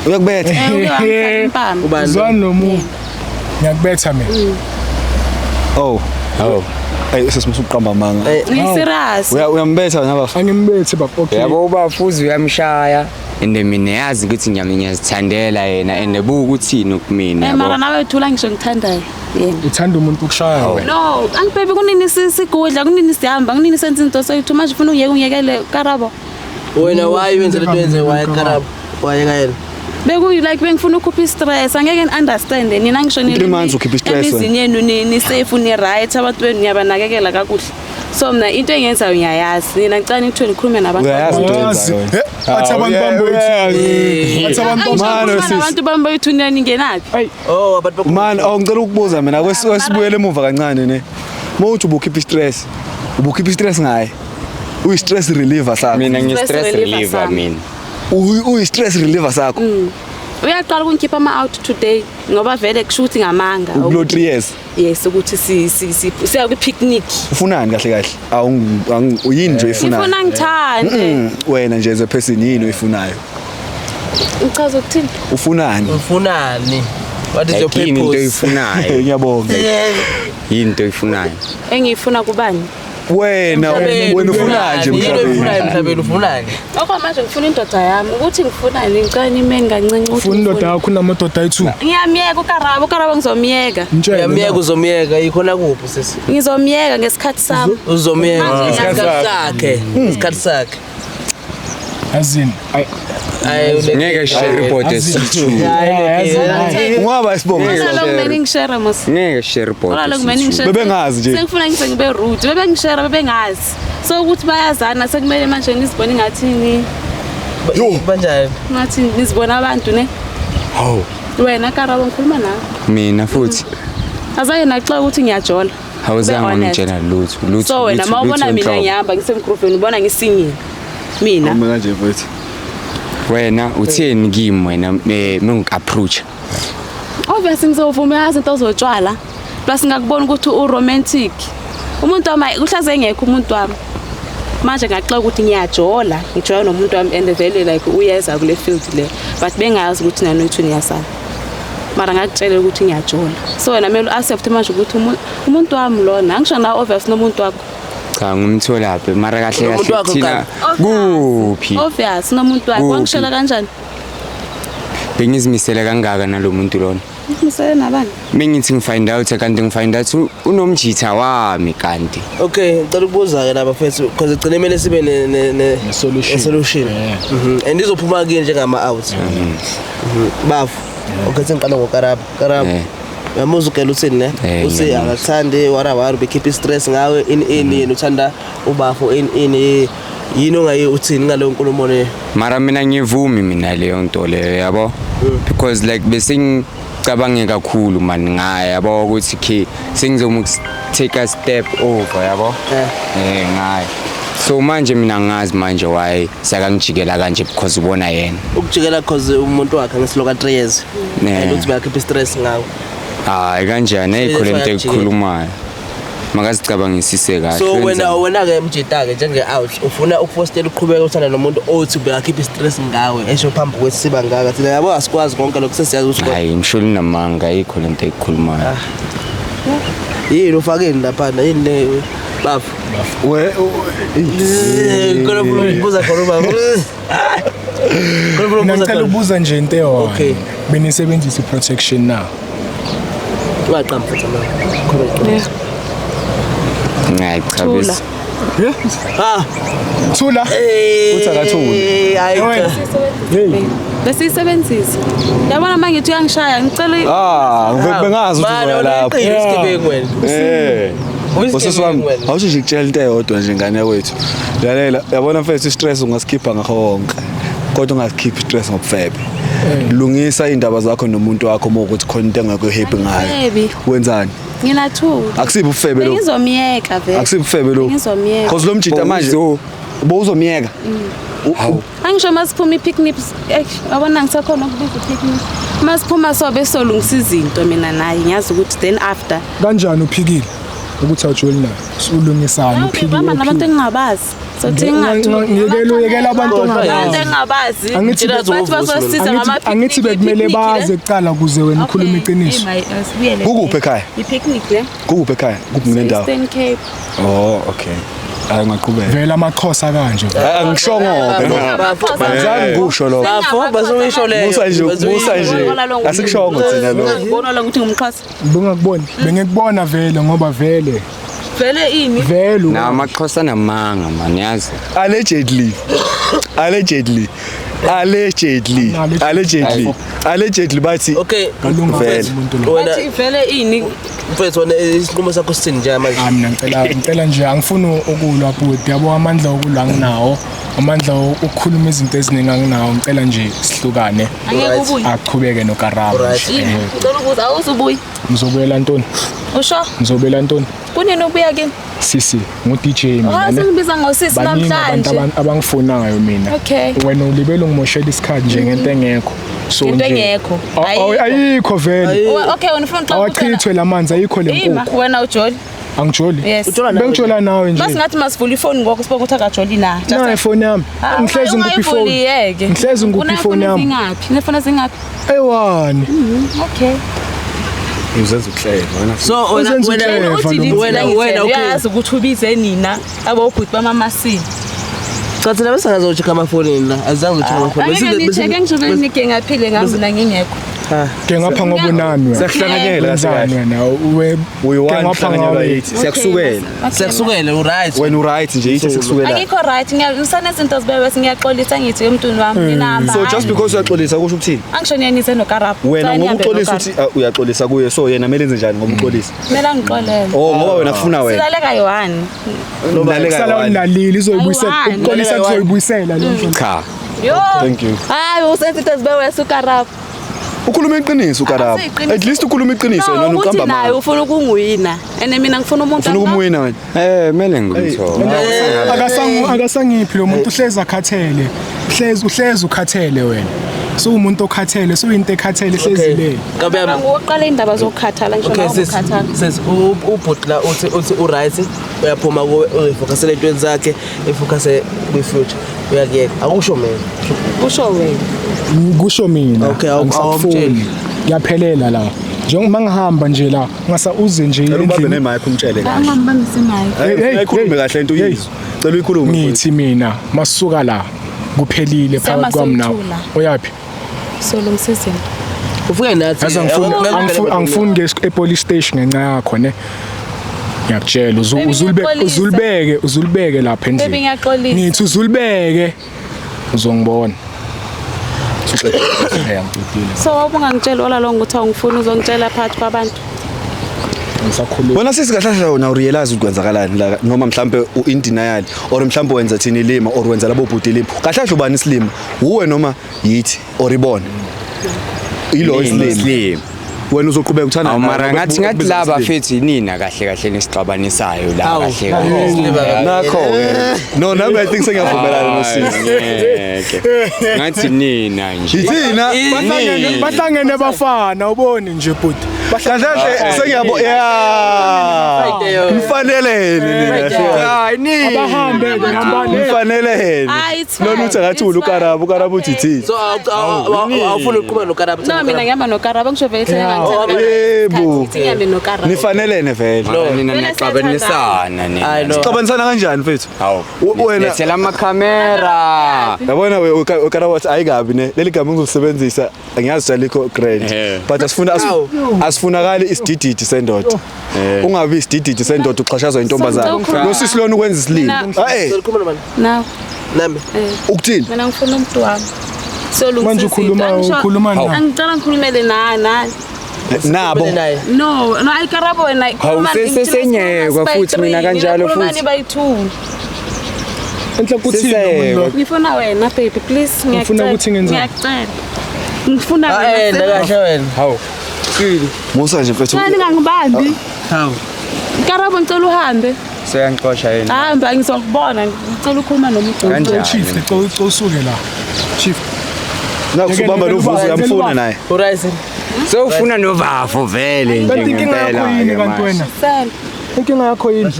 S2: Uyakubetha.
S8: Impama.
S1: Ubani?
S6: Uzwani nomuntu. Ngiyakubetha mina.
S2: Oh.
S7: Oh.
S2: Hey, sesimusuqamba amanga.
S8: Ngi-serious.
S2: Uyambetha wena bafa.
S6: Angimbethi baba. Okay.
S7: Yabo ubafuzi uyamshaya and mina yazi ukuthi ngiyami ngiyazithandela yena and buka ukuthini kumina
S8: Eh mara
S7: yabo.
S8: nawe thula ngisho ngithandayo yena.
S6: Uthanda umuntu ukushaya wena.
S8: No, angibaby kunini sigudla, kunini sihamba, kunini senza into soyithu manje ufuna uyeke ungiyekele Karabo.
S1: Wena why wenze lento yenze why Karabo? Why kayena?
S8: Bekuyi like bengifuna ukukhupha i-stress, angeke ni-understand nina ngisho ni
S2: 3 months ukhipha i-stress wena.
S8: emizini yenu ni safe ni right, abantu benu niyabanakekela kakuhle. So mina into engiyenzayo ngiyayazi. Nina ngicela nithiwe nikhulume nabantu.
S2: Uyayazi into
S6: Uyazi.
S2: oyenzayo wena.
S6: Eh, athi abantu bamboyithu. Athi abantu
S8: Angisho
S2: Man,
S8: ngikhuluma
S2: sis.
S8: nabantu bamboyithu ningenaphi?
S1: Oh, abantu
S2: Man, oh ngicela ukubuza mina kwesibuyele emuva kancane ne. Mawuthi ubukhipha i-stress. Ubukhipha i-stress ngaye. Uyi-stress reliever sakho.
S7: Mina
S8: Stress
S7: ngi-stress
S8: reliever
S7: reliever
S8: sami.
S7: mina.
S2: Uyi-stress reliever sakho.
S8: Uyaqala ukungikhipha ama-out today ngoba vele kusho ukuthi ngamanga.
S2: Kulo 3 years.
S8: Yes, ukuthi si si si siya kwi-picnic.
S2: Ufunani kahle kahle? Uyini nje oyifunayo?
S8: Ngifuna ngithande.
S2: Wena nje as a person yini oyifunayo?
S8: Ngichaza ukuthini?
S2: Ufunani?
S1: Ufunani? What is your
S7: Like yini into
S1: purpose?
S7: oyifunayo?
S2: Ngiyabonga.
S7: Yini into oyifunayo?
S8: Engiyifuna kubani?
S2: Wena wena ufunani nje
S1: Yini
S2: emhlabeni?
S1: oyifunayo emhlabeni ufunani?
S8: Okwamanje ngifuna indoda yami. Ukuthi ngifunani ngicela nimeni kancinci ukuthi
S6: Ufuna indoda
S8: ngifuna.
S6: yakho unamadoda ayi-2.
S8: Ngiyamyeka uKarabo, uKarabo ngizomyeka.
S6: Mtshele.
S1: Uyamyeka uzomyeka ikhona kuphi sisi?
S8: Ngizomyeka ngesikhathi sami.
S1: Uzomyeka
S8: Manje
S1: ngesikhathi sakhe. Ngesikhathi sakhe.
S6: Yazini. Ayi.
S1: Ayi
S7: Ngeke share report esithi.
S2: Ungaba isibongo.
S8: Kodwa lo kumele ngishare mos.
S7: Ngeke share report.
S8: Kodwa lo kumele ngishare.
S2: Bebengazi nje.
S8: Sengifuna ngise ngibe rude. Bebengishare bebengazi. So ukuthi bayazana sekumele manje nizibone ngathi ni
S1: Yo banjani?
S8: ngathi nizibona abantu ne.
S7: Hawu.
S8: Wena Karabo ngikhuluma nawe.
S7: Mina futhi
S8: Azange naxoxa ukuthi ngiyajola.
S7: awuzange
S8: Be honest.
S7: ungitshela lutho lutho.
S8: So wena
S7: lutho,
S8: mawubona
S7: lutho
S8: mina
S7: nhlobo.
S8: ngihamba ngisemgruveni ubona ngisingile. Mina
S2: Uma kanje mfethu.
S7: Wena utheni kimi wena mengi-approach?
S8: Obviously ngizovuma izinto zotshwala. Plus ngakubona ukuthi u-romantic. Umuntu wami uhlaze engekho umuntu wami. Manje ngaxoxa ukuthi ngiyajola, ngijola nomuntu wami and vele like uyeza kule field le. But bengazi ukuthi nanoyithu niyasana. Mara ngakutshela ukuthi ngiyajola. So wena kumele u-accept manje ukuthi umuntu wami lona. Angisho nawe obvious nomuntu wakho.
S7: Cha ngumtholaphi mara kahle
S1: Unomuntu
S7: kahle
S1: wakho
S7: thina kuphi?
S8: Obvious nomuntu wakho.
S7: Kuphi?
S8: Wangishela kanjani?
S7: Bengizimisele kangaka nalo muntu lona.
S8: Ngimisele nabani?
S7: Mengithi ngifind out kanti ngifind out unomjitha wami kanti.
S1: Okay, ngicela ukubuza ke lapha mfethu because egcine kumele sibe ne ne ne
S6: Ne-solution.
S1: ne solution.
S6: Yeah.
S1: And izophuma kini njengama out. Bafu. Okay, sengiqala ngoKarabo. Karabo.
S7: Yeah.
S1: Uyamuzwa ugela uthini ne?
S7: Eh,
S1: Uthi
S7: ngiyamuzwa.
S1: akakuthandi wara wara bekhipha i-stress ngawe in in yena uthanda ubafo in in yini ongayi uthini ngaleyo nkulumo le?
S7: Mara mina ngivumi mina leyo nto leyo yabo. Because like bese ngicabange kakhulu man ngaye yabo ukuthi ke sengizomu take a step over yabo.
S1: Eh.
S7: Eh ngaye. So manje mina ngazi manje why sakangijikela kanje because ubona yena.
S1: Ukujikela cause umuntu wakhe ngesilo ka 3 years.
S7: Yeah.
S1: And uthi bayakhipha i-stress ngawe.
S7: Hayi kanjani ayikho lento
S1: Uyakujikela.
S7: ekukhulumayo. Makazicabangisise kahle.
S1: So wena
S7: wenzani?
S1: wena ke mjita ke njenge out ufuna ukufostela uqhubeka uthanda nomuntu othi bekakhipha i-stress ngawe esho phambi kwesiba ngaka thina yabo asikwazi konke lokho sesiyazi ukuthi
S7: Hayi ngisho linamanga ayikho lento ekukhulumayo.
S1: Yini ufakeni lapha yini le Bafo.
S2: We
S1: Khona ufuna ukubuza khona baba. Khona ufuna
S6: Mina
S1: ukubuza
S6: ngicela
S1: khona.
S6: ukubuza nje into eyodwa.
S1: Okay.
S6: Benisebenzisa i-protection na?
S1: Ungaqambi futhi mama. Khona iqiniso.
S7: Hayi cha
S8: Thula.
S7: bese.
S1: Ah,
S6: Thula.
S2: Uthi akathuli.
S1: hayi cha.
S6: Hey.
S8: Besiyisebenzisa. Yabona uma ngithi uyangishaya ngicela
S2: Ah, bengazi ukuthi
S1: Manje
S2: uzoya lapho.
S1: uliqili isigebengu wena.
S2: Eh. Usisi wami, awusho nje kutshela into eyodwa nje ngane yakwethu. Lalela, yabona mfethu i-stress ungasikhipha ngakho konke. Kodwa ungasikhiphi i-stress ngobufebe. Lungisa indaba zakho nomuntu wakho uma ukuthi khona into engekho happy ngayo.
S8: Angifebi.
S2: Wenzani?
S8: nginathula.
S2: Akusibo ubufebe lo.
S8: Bengizomyeka vele.
S2: Akusibo ubufebe lo.
S8: Bengizomyeka.
S2: Cause lo mjita manje bowuzomyeka.
S8: Angisho masiphuma i-picnic, yabona ngisakhona ukubiza i-picnic. Masiphuma sobe solungisa izinto mina naye ngiyazi ukuthi then after.
S6: Kanjani uphikile ukuthi awujoli naye? Ulungisana uphikile.
S8: Hamba nabantu engingabazi. Sothi ngingathuli.
S6: Ngiyekela uyekela abantu
S8: Abantu
S6: ongabazi.
S8: engingabazi.
S6: Angithi
S8: Bathi bazosiza ngama-picnic.
S6: Angithi bekumele baze kuqala ukuze wena ukhulume iqiniso.
S2: Kukuphi ekhaya?
S8: I-picnic le.
S2: Kukuphi ekhaya? Kuphi nendawo?
S8: Eastern Cape.
S2: Oh, okay. Hayi ngaqhubeka.
S6: Vele amaxhosa kanje.
S2: Angishongo ke lokho. Zange ngikusho lokho.
S1: Bafo bazuyisho leyo.
S2: Musa nje, musa nje. Asikushongo thina lokho.
S8: Ngibona lo ukuthi ngumxhosa.
S6: Bengakuboni. Bengikubona vele ngoba vele
S8: Vele ini?
S6: vele
S7: Na amaxhosa namanga man yazi.
S2: Allegedly. Allegedly. Allegedly. Allegedly. Allegedly bathi
S1: Okay.
S6: kalunga
S2: Vele.
S6: umuntu lo.
S1: Wena
S8: Bathi vele ini?
S1: mfethu wena isinqumo sakho sithini nje manje?
S6: Hayi mina ngicela nje angifuni ukulwa bhuti yabo amandla okulwa anginawo amandla okukhuluma izinto eziningi anginawo ngicela nje sihlukane
S8: Angeke ubuye.
S6: aqhubeke nokarabo
S1: Alright.
S8: Ini? Ngicela ukubuza awuzubuyi.
S6: ngizobuyela ntoni
S8: Usho
S6: ngizobuyela ntoni
S8: kunini ubuya kini?
S6: sisi ngu DJ mina
S8: Ah
S6: ne
S8: sengibiza ngosisi
S6: baningi abantu
S8: namhlanje.
S6: abangifunayo mina
S8: Okay.
S6: wena ulibele ungimoshela isikhathi nje ngento engekho so
S8: Ngento
S6: nje
S8: engekho.
S6: Awu- ayikho vele
S8: Okay wena ufuna uxoxa.
S6: awachithwe lamanzi ayikho le
S8: Ima
S6: nkukhu
S8: wena ujoli.
S6: angijoli
S8: Yes.
S1: Ujola nawe?
S6: bengijola nawe nje
S8: Masingathi masivule ifoni ngokho sibone ukuthi akajoli na. Just
S6: nayo ifoni yami
S8: Ah,
S6: ngihlezi ngikuphi
S8: ungayivuli
S6: ifoni
S8: yeke.
S6: Ngihlezi ngikuphi ifoni yami
S8: Ungayifuni Nefoni zingaphi?
S6: eyi-one
S8: Okay.
S2: uzenza ukuhleka wena.
S1: So wena
S6: Uzenza
S1: wena
S6: uclever
S8: Uthi
S6: lo muntu.
S1: wena wena okay.
S8: uyazi ukuthi ubize nina abobhuti bamamasini.
S1: Cha thina bese ngazocheck amafoni la. Azange uzocheck amafoni.
S8: Angeke nicheke ngisho benike ngaphile ngami mina ngingekho.
S6: Ke ngapha ngoba unani wena
S2: Siyakuhlanganyela kahle
S6: Wenzani
S2: kahle.
S6: wena
S2: Uyi-one
S6: Ke ngapha
S2: kuhlanganyelwa
S6: ngawe.
S2: yithi. Siyakusukela.
S1: Siyakusukela u right.
S2: Wena uright nje yithi sikusukela.
S8: Angikho right ngisanezinto zibewe ngiyaxolisa ngithi emntwini wami nginahamba.
S2: So just because uyaxolisa kusho ukuthini?
S8: angisho niyanize nokarabhu.
S2: Wena ngoba uxolisa uthi uyaxolisa kuye so yena kumele enze njani ngoba uxolisa?
S8: Kumele angixolele.
S2: Oh ngoba wena kufuna wena.
S8: Silale kayi-one.
S2: Nilaleka
S6: kusala
S2: kayi-one.
S6: ulalile izoyibuyisela
S8: Ayi-one.
S6: ukuxolisa kuzoyibuyisela le nto
S7: Cha.
S8: Yo.
S2: Thank you.
S8: Hayi usenza into ezibewe ukarabhu.
S2: Ukhuluma iqiniso uKarabo.
S8: Akusiyiqiniso.
S2: At least ukhuluma iqiniso
S8: No,
S2: wena
S8: ukuthi
S2: uqamba
S8: naye
S2: amanga.
S8: ufuna ukungiwina and mina ngifuna umuntu
S2: Ufuna ukumwina wena.
S7: Mele ngimthole.
S6: Akasangiphi lo muntu uhlezi akhathele uhlezi ukhathele wena suwumuntu okhathele suyinto ekhathele ehlezi le
S1: Kabe yami.
S8: Ngokuqala indaba zokukhathala ngisho
S1: Okay
S8: nawe
S1: sis
S8: ukukhathala.
S1: sis ubhuti la uthi u right uyaphuma kuwe uyifocusele entweni zakhe ifocuse kwi future uyakuyeka akusho mina
S8: Kusho wena.
S6: kusho mina
S1: Okay,
S6: angisakufuni.
S1: awumtsheli.
S6: Ngiyaphelela la njengoba ngihamba nje la ngasa uze nje
S2: Cela ubambe
S6: endlini
S2: nemic umtshele kahle.
S8: Angambambisi naye.
S2: Hey,
S6: Hey,
S2: ayikhulume
S6: hey,
S2: kahle into
S6: hey.
S2: uyizwe. Cela uyikhulume.
S6: ngithi mina masuka la kuphelile
S8: Siyama
S6: phakathi kwami nawe
S8: soyithula.
S6: uyaphi
S8: Solungisa izinto.
S1: ufike nathi
S6: yazi angifuni nge e-police station ngenxa yakho ne ngiyakutshela
S8: Baby, ngiyaxolisa.
S6: uzulibeke lapha
S8: Baby
S6: endlini
S8: ngiyaxolisa.
S6: ngithi uzulibeke uzongibona Ngicedile
S8: So wawubungangitsheli all along ukuthi awungifuni uzongitshela phakathi kwabantu.
S6: ngisakhuluma
S2: Wena sisi kahle kahle wena urealize ukuthi kwenzakalani la noma mhlambe u in denial or mhlambe wenza thina ilima or wenza labo bhuti ilima. Kahle kahle ubani isilima? Uwe noma yithi or ibona? Ilo isilima.
S7: Isilima.
S2: Wena uzoqhubeka uthanda.
S7: Awu mara ngathi laba fethi nina kahle kahle nisixabanisayo la kahle kahle.
S2: Nakho ke. No nami I think sengiyavumelana nosisi.
S7: Ngeke. Ngathi nina nje.
S2: Yithina
S6: bahlangene bafana ubone nje bhuti
S2: Kahle kahle sengiyabo ya. Mfanelene nina.
S7: Hayi ni.
S6: Abahambe ke hambani.
S2: Mfanelene.
S8: Ah, it's fine.
S2: Lona uthi akathuli
S8: It's fine.
S2: uKarabo, uKarabo uthi thini?
S1: So awufuni ukuqhubeka noKarabo?
S8: No, mina ngihamba noKarabo ngisho vele
S2: Yebo.
S8: ngangithanda. Ngihambe noKarabo.
S2: Nifanelene vele.
S7: Nina niyaxabanisana nina.
S1: Hayi no.
S2: Xabanisana kanjani mfethu?
S7: Hawu.
S2: Wena
S7: Lethela amakhamera.
S2: yabona we uKarabo wathi ayikabi ne leli gama ngizolisebenzisa ngiyazi ukuthi alikho grand but asifuna asifunakali isidididi sendoda. Ungabi isidididi sendoda uxhashazwa intombazana.
S8: Sengicela
S2: Lo sisi lona ukwenza isilima.
S8: Mina-
S2: Hey,
S1: Ukhuluma nobani?
S8: Nawe.
S1: Nami.
S2: ukuthini?
S8: Mina ngifuna umuntu wami. Siyolungisa
S6: Manje ukhuluma
S8: izinto. Angisho-
S6: ukhuluma naye.
S8: Angicela ngikhulumele naye naye.
S2: Nabo.
S1: Naye.
S8: No, no ayikarabo wena.
S7: Hawu, sesenyekwa futhi mina kanjalo futhi.
S8: Bayi-two.
S6: Enhle kuthini lo muntu lo?
S8: Ngifuna wena baby please ngiyacela.
S6: Ufuna ukuthi ngenzeni?
S8: Ngiyacela. Ngifuna
S1: Ah eh
S8: wena.
S1: kahle wena.
S7: Hawu.
S2: Musa nje mfethu.
S8: Ngani ngangibambi?
S1: Hawu.
S8: Karabo ngicela uhambe.
S7: Seyangixosha yena.
S8: Hamba ngizokubona ngicela ukukhuluma nomuntu.
S7: Kanjani?
S6: Chief, cela usuke la. Chief.
S2: Nakusubamba lo vuzu uyamfuna naye.
S1: Uright.
S7: Sewufuna novafo vele nje
S6: Kanti inkinga
S7: ngempela.
S6: yakho yini
S7: ke
S6: kanti
S7: manje.
S6: wena?
S8: Sel,
S6: Inkinga yakho yini?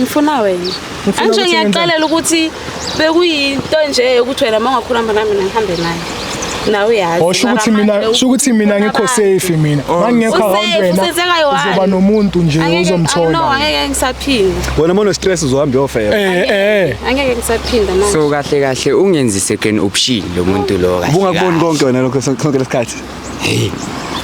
S8: ngifuna wena.
S6: Ngifuna
S8: Angisho
S6: ukuthi ngenzeni?
S8: ngiyaxelela ukuthi bekuyinto nje ukuthi wena uma ungakhuluma nami mina ngihambe naye. Nawe uyazi.
S6: Oh, sho ukuthi mina, sho ukuthi mina ngikho safe mina. Mangekho around
S8: Usafe,
S6: wena.
S8: usenzeka yi-one.
S6: Uzoba nomuntu nje
S8: No,
S6: ozomthola.
S8: angeke ngisaphinda.
S2: Wena mono stress uzohamba uyofeba.
S6: Eh eh.
S8: Angeke ngisaphinda manje.
S7: So kahle kahle ungenzi second option lo muntu lo kahle.
S2: Ubungakuboni konke wena lokho sonke lesikhathi.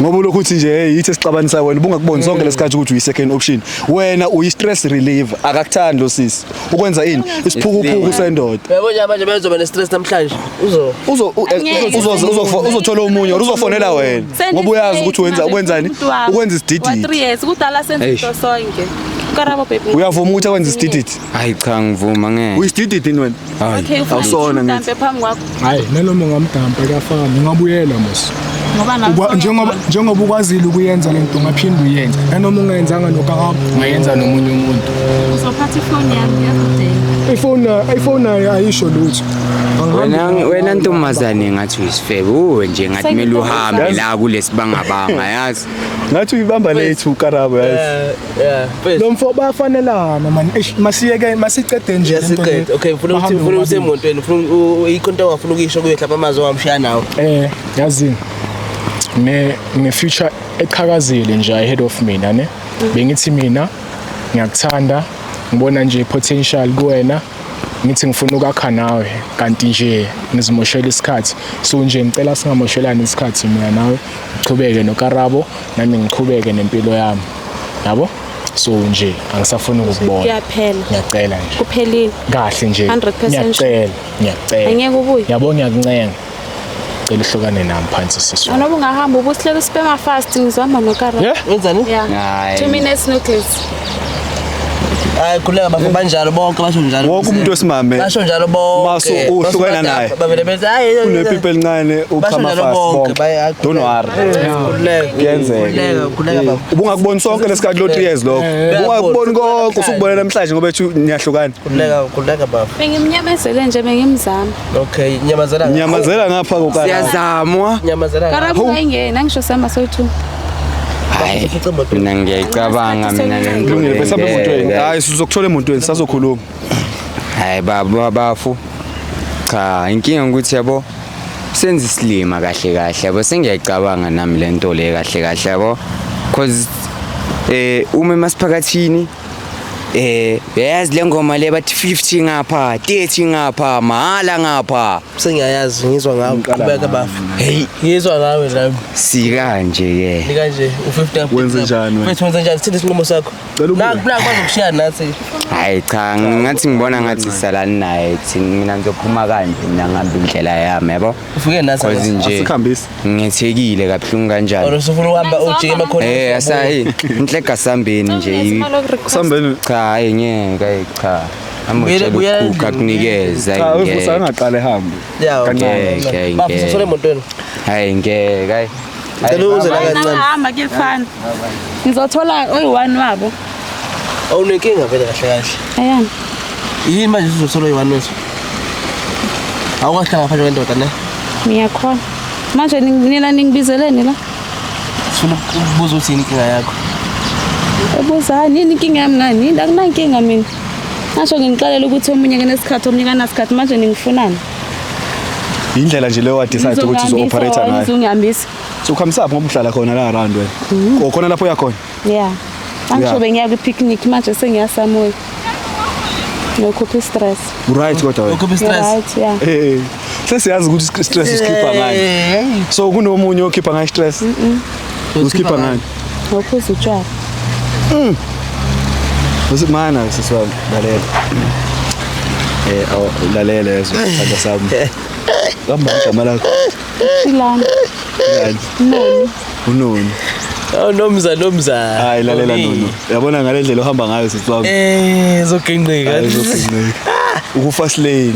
S2: Ngoba ulokhu uthi nje hey yithi esixabanisa wena ubungakuboni sonke lesikhathi ukuthi uyi second option. Wena uyi stress reliever akakuthandi lo sisi. Ukwenza ini? Isiphukuphuku sendoda.
S1: Uyabo nje manje bezoba ne-stress namhlanje. Uzo.
S2: Uzo
S8: Angeke.
S2: uzothola omunye or uzofonela wena.
S8: Senze
S2: Ngoba uyazi ukuthi wenza
S8: manje
S2: ukwenzani?
S8: umuntu wami.
S2: Ukwenza
S8: Wa
S2: isidididi.
S8: 3 years kudala senze
S7: Eish.
S8: into sonke. Karabo baby.
S2: Uyavuma ukuthi akwenza isidididi?
S7: Hayi cha ngivuma ngeke.
S2: Uyisidididi yini wena?
S7: Hayi.
S8: Okay, ufuna
S2: Awusona ngithi.
S8: ngidampe phambi kwakho
S6: Hayi, nanoma ungamdampa kuyafana, ungabuyela mos.
S8: ngoba nawe
S6: Njengoba ukwazile ukuyenza lento ungaphinda uyenze. Nanoma ungayenzanga noKarabo, ungayenza nomunye umuntu.
S8: uzophatha ifoni yami every day.
S6: iPhone nayo ayisho lutho.
S7: Wena wena ntombazane ngathi uyisifebe. Uwe nje ngathi kumele uhambe la kulesibangabanga yazi.
S2: Ngathi uyibamba late uKarabo yazi.
S1: Yeah. Mfethu.
S6: Lo mfo bayafanelana man. Eish, masiyeke masicede nje lento le.
S1: Yasiqeda. Okay, ngifuna ukuthi
S6: Bahambe
S1: ngifuna
S6: bobabili.
S1: usemotweni, ngifuna ikho into ongafuna ukuyisho kuye mhlawumbe amazwi ongamshiya nawo.
S6: Yazi ne future eqhakazile nje ahead of mina ne. Bengithi mina ngiyakuthanda, ngibona nje potential kuwena. Ngithi ngifuna ukwakha nawe kanti nje ngizimoshela isikhathi. So nje ngicela singamoshelani isikhathi mina nawe. Uqhubeke noKarabo nami ngiqhubeke nempilo yami. Yabo? So nje angisafuni ukukubona.
S8: Kuyaphela.
S6: Ngiyacela nje.
S8: Kuphelile.
S6: Kahle nje.
S8: 100%
S6: Ngiyacela, ngiyacela.
S8: Angeke ubuye.
S6: Yabo ngiyakuncenga. Cela uhlukane nami phansi sisi. wami.
S8: Anoba ungahamba ubusihleke sibema fast ngizohamba noKarabo.
S6: Yeah.
S1: Wenzani?
S8: Yeah.
S7: Hayi.
S8: 2 minutes notice.
S1: Hayi khuleka bafo banjalo bonke basho njalo.
S2: Wonke umuntu wesimame
S1: basho njalo bonke.
S2: Maso uhlukana naye.
S1: Bavele bethi hayi
S2: unepipi elincane
S1: Basho
S2: uchama
S1: njalo
S2: fast
S1: bonke
S2: bonke.
S1: baya
S2: Don't worry.
S1: Khuleka.
S2: Kuyenzeka.
S1: Khuleka, khuleka bafo.
S2: Ubungakuboni sonke lesikhathi lo 3 years lokho. Ubungakuboni konke usukubona namhlanje ngoba ethi niyahlukana.
S1: Khuleka, khuleka bafo.
S8: Bengimnyamezele nje bengimzama.
S1: Okay, nyamazela.
S2: Nyamazela ngapha koKarabo.
S7: Siyazamwa.
S1: Nyamazela.
S8: Karabo ungayingena ngisho sihamba soyi-two.
S7: Hayi. Mina ngiyayicabanga mina le nto.
S2: Kulungile bese
S7: le.
S2: emotweni. Hayi sizokuthola emotweni sazokhuluma.
S7: Hayi baba bafu. Cha, inkinga ukuthi yabo senza isilima kahle kahle yabo sengiyayicabanga nami le nto le kahle kahle yabo cause uma emasiphakathini yazi le ngoma le bathi 50 ngapha 30 ngapha mahala ngapha
S1: Sengiyayazi ngizwa ngawe qhubeka bafo.
S7: Hey
S1: Ngizwa ngawe nami.
S7: sika nje ke
S1: Nika nje u50 up.
S2: Wenze njani wena?
S1: Mfethu wenze njani? Sithini isinqumo sakho?
S2: Cela ubuye.
S1: Naku naku bazokushiya nathi.
S7: Hayi cha ngathi ngibona ngathi salani naye thina mina ngizophuma kanje mina ngihamba indlela yami yabo
S1: Ufike nathi.
S7: cause nje
S2: Asikhambise.
S7: ngethekile kabuhlungu kanjani
S1: Or usufuna ukuhamba ujike emakhoneni.
S7: Asa inhleka sambeni nje
S2: Sambeni.
S7: Cha hayi ngeke hayi cha
S1: Buyela- buyela
S7: amotshela ukukhukha akunikeza
S2: Cha uvusa angaqala ehambe.
S1: Yeah.
S7: Ngeke,
S1: Bafo
S7: ngeke.
S1: sisole emotweni.
S7: Hayi ngeke hayi
S1: Cela uze la kancane.
S8: Hamba kuyefana. Ngizothola oyi-one wabo.
S1: Awunenkinga vele kahle kahle.
S8: Ayani.
S1: Yini manje uzothola oyi-one wethu? Awukahlanga ngaphandle kwendoda ne?
S8: Ngiyakhona. Manje nina ningibizeleni la?
S1: Sifuna ukubuza ukuthi yini inkinga yakho.
S8: Ubuzani yini inkinga yami ngani? Akunankinga mina. Ngasho nginixelela ukuthi omunye kenesikhathi omunye kanasikhathi manje ningifunani?
S2: Indlela nje leyo wa-decide ukuthi uzo-operate ngayo.
S8: Ngizongihambisa.
S2: So ukhambisaphi ngoba uhlala khona la around wena? Ukhona lapho uyakhona?
S8: Yeah. Angisho bengiya kwi-picnic manje sengiya somewhere. Ngiyokhupha i-stress.
S2: Right kodwa wena.
S1: Ukhupha i-stress.
S8: Right, yeah.
S2: Eh. Sesiyazi ukuthi stress usikhipha ngani. So kunomunye okhipha ngayo stress? Usikhipha ngani?
S8: Ngophuza utshwala.
S2: Usimana sisi wami lalela. Awu lalela yezo sandla sami. Kamba igama lakho.
S8: Shilana.
S2: Ngani?
S8: Noni.
S2: Unoni.
S1: Oh nomza nomza.
S2: Hayi lalela nono. Yabona ngale ndlela ohamba ngayo sisi wami.
S1: Zoginqika.
S2: Hayi zoginqika. Uku fast lane.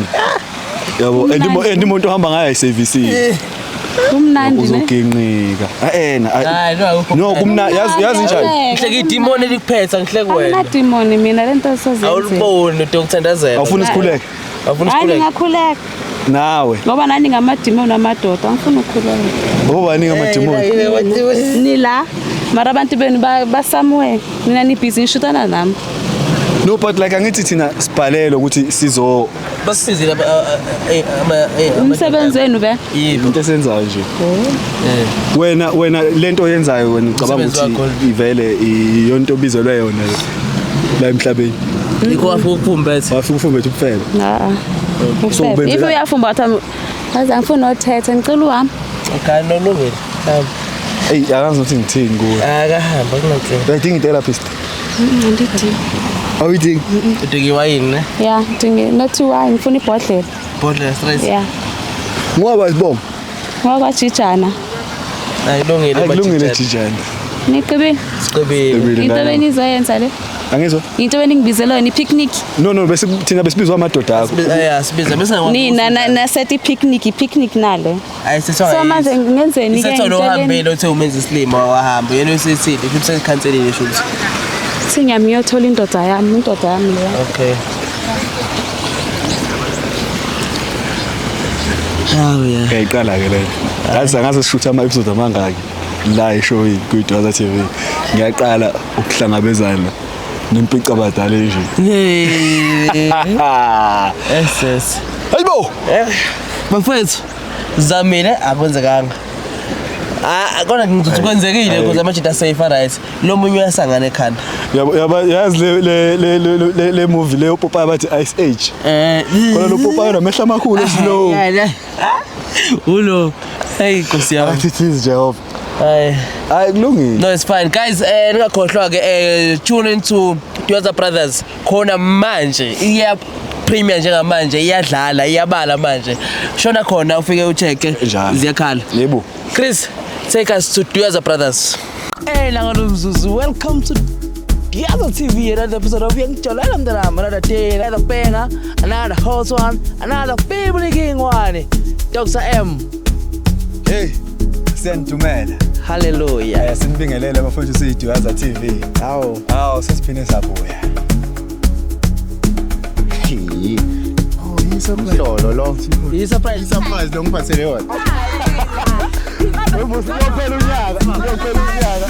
S2: Yabo and imoto ohamba ngayo ayiservice.
S8: Kumnandi ne.
S2: Uzoginqika.
S1: Hayi no akukho.
S2: No kumna yazi njani?
S1: Ngihleke idemon elikuphethe ngihleke wena.
S8: Akunadimoni mina lento sozenze.
S1: Awuliboni utokuthandazela.
S2: Awufuni sikhuleke
S1: Awufuni
S8: Hayi
S1: sikhuleke.
S8: ngingakhuleka.
S2: nawe.
S8: Ngoba nani ngamadimoni amadoda angifuni ukukhuleka.
S2: Obani ngamadimoni?
S8: Nila mara abantu benu ba somewhere. Nina ni busy nishutana nami.
S2: No but like angithi thina sibhalele ukuthi sizo
S1: Basisizile ama
S8: Umsebenzi wenu be.
S1: Yebo.
S2: into esenzayo nje. Wena lento oyenzayo wena ucabanga
S1: Umsebenzi
S2: ukuthi
S1: wakho.
S2: ivele iyonto obizelwe yona la emhlabeni.
S1: Yikho wafika ukufumbethe.
S2: Wafika ufumbethe ubufebe.
S8: Ah.
S2: So
S8: If
S2: ubenzela
S8: uyafumbatha aze angifuni othethe ngicela uhamba.
S1: Okay, no lungile.
S2: Ey akazi ukuthi ngithini kuwe.
S1: Akahamba kunankinga.
S2: Uyayidinga i-therapist?
S8: Andidingi.
S2: Awuyidingi?
S1: Udinga iwayini ne?
S8: Yeah, ngidinge not wine ngifuna ibhodlela.
S1: Bhodlela straight.
S8: Yeah.
S2: Ngoba sibonga.
S8: Ngoba jijana.
S1: Hayi lungile.
S2: Hayi kulungile jijana.
S8: Niqibile.
S1: Siqibile.
S8: Into benizoyenza le.
S2: Angizwa?
S8: Into beningibizela yona i-picnic.
S2: No bese thina besibizwa amadoda akho.
S1: Yeah, sibiza bese
S8: Nina na set i-picnic, i-picnic nale.
S1: Hayi seswa.
S8: So manje ngenzeni ke
S1: Isetholo uhambile uthe umenza isilima wahamba yena usethile futhi sekhanselile shuthi.
S8: Singiyami ngiyothola indoda yami, indoda yami leyo.
S1: Okay. Oh yeah.
S2: Ngiyayiqala ke leyo. Yazi angaze sishuthe ama episode amangaki la eshowini kwiDwaza TV. Ngiyaqala ukuhlangabezana nempica abadala nje.
S1: SS.
S2: Hayibo.
S1: Bafethu zamile akwenzekanga. Ah kodwa ngizothi kwenzekile because amajita safe right. Lo munye uyasangana ekhanda.
S2: Yabo yazi le le movie leyo Popeye bathi Ice Age. Khona lo Popeye namehla amakhulu slow.
S1: Ulo. Hey Nkosi yami.
S2: Athi is Jehova.
S1: Hayi.
S2: Hayi kulungile.
S1: No it's fine guys, ningakhohlwa ke tune into Duyaza Brothers khona manje. Iya premier njengamanje iyadlala iyabala manje. Shona khona ufike ucheck ziyakhala.
S2: Yebo.
S1: Chris, take us to Duyaza Brothers. Hey Langalumzuzu, welcome to Duyaza TV, another episode of Yangijolela Mntanami, another day, another banger, another hot one, another family king one. Dr. M.
S2: Hey, siyanidumela.
S1: Hallelujah.
S2: Sinibingelele bafowethu siyiDuyaza TV.
S4: Hawu.
S2: Hawu sesiphinde sabuya.
S4: Umhlolo lo.
S1: I-surprise.
S4: I-surprise lo ngiphathele yona.
S2: Uyophela unyaka, uyophela unyaka.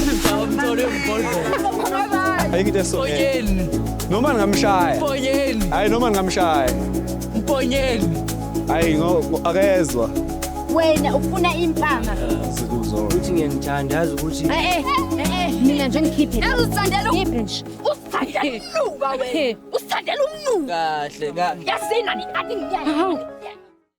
S2: Ayikho into eso. Noma ngingamshaya.
S1: Mponyeni.
S2: Hayi noma ngingamshaya.
S1: Mponyeni.
S2: Hayi akezwa.
S3: Wena ufuna impama.
S4: Uthi ngiyangithanda yazi ukuthi
S3: Mina nje ngikhiphe.
S5: Usithandela
S3: Ngikhiphe nje.
S5: Usithandela umnuka wena. Usithandela umnuka.
S1: Kahle kahle.
S5: Yazini ani ngiyani.